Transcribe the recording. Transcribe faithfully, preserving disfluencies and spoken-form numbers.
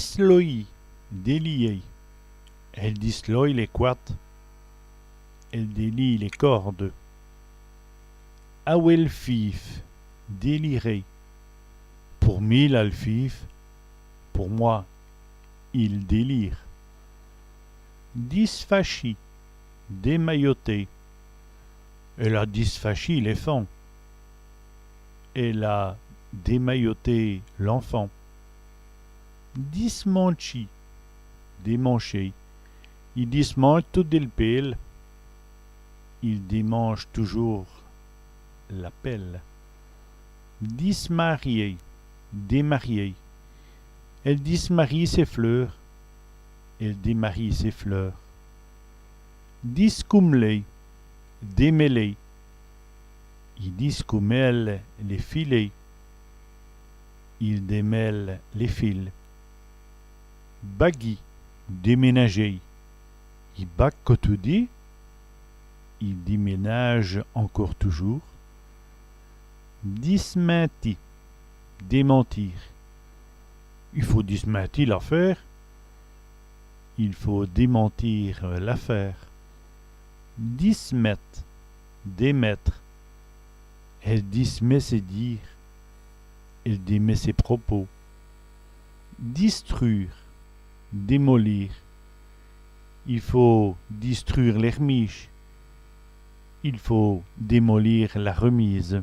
Disloyî, délier. Èle disloye lès cwades. Elle délie les cordes. Awè l' fîve, délirer. Pour mi, il a l' fîve. Pour moi, il délire. Disfachî, démailloter. Èle a disfachî l'èfant. Elle a démailloté l'enfant. Dismantchî, démancher. I dismantche toudi l' pèle. Il démanche toujours la pelle. Dismarier, démarier. Èle dismarîye sès fleûrs. Elle démarie ses fleurs. Discoum'ler, démêler. I discoumèle lès filés. Il démêle les fils. Baguî, déménager. I bague co toudi. Il déménage encore toujours. Disminti, démentir. I faut disminti l'afêre. Il faut démentir l'affaire. Dismète, démettre. Èle dismèt sès dîres. Elle démet ses propos. Distrûre, démolir. I faut distrûre l' èrmîje. Il faut démolir la remise.